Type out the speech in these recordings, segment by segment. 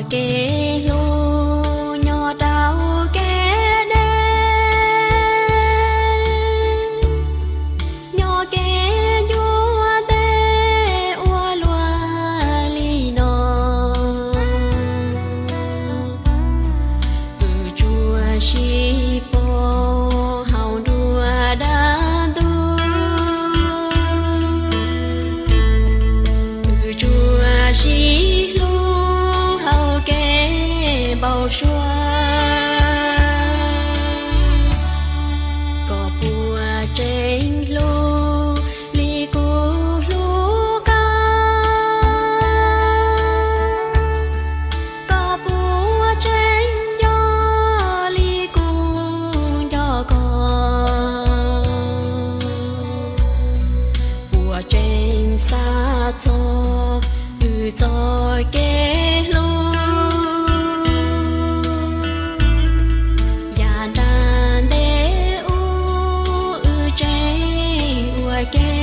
Kev hlub nyob rau kev deb, nyob kev ncua teb ua luaj li no. Wb tsuas sib pom hauv nruab dab ntub, wb tsuas sib hlub hauv kev npau suav. Koj puas tseem hlub li kuv hlub koj? Koj puas tseem nco li kuv nco koj? Puas tseem xav txog wb txoj kev hlub? Yav nram ntej ub wb tseem ua ke,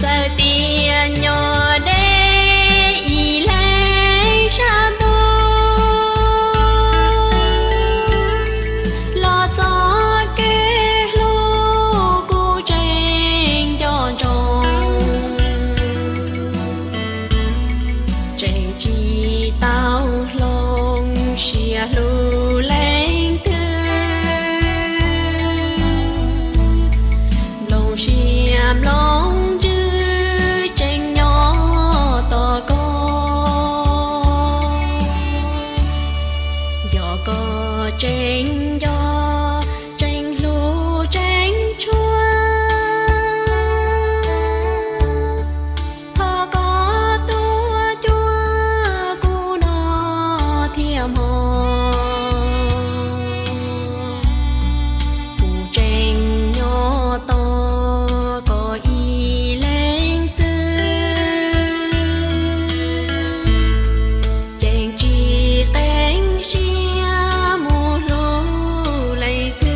txawm tias nyob deb ib leeg sab ntuj, los txoj kev hlub kuv tseem nco ntsoov. Tseem tsis tau hloov siab hlub leej twg, nplooj siab nplooj ntsws tseem nyob tos koj. Yog koj tseem nco, tseem hlub tseem tshua, thov koj tuaj cuag kuv no thiaj hmo. Kuv tseem nyob tos koj ib leeg xwb, ces tsis qeeb siab mus hlub leej twg.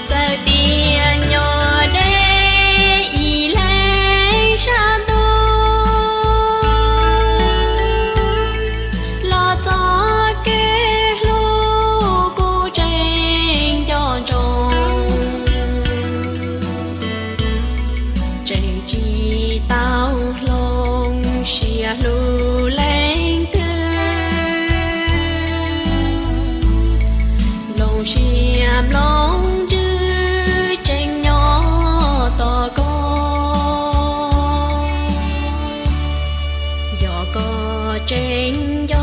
Txawm tias nyob deb ib leeg sab ntuj, los txoj kev hlub kuv tseem nco ntsoov. Tseem tsis tau hloov siab hlub leej twg, nplooj siab nplooj ntsws tseem nyob tos koj. Yog koj tseem nco,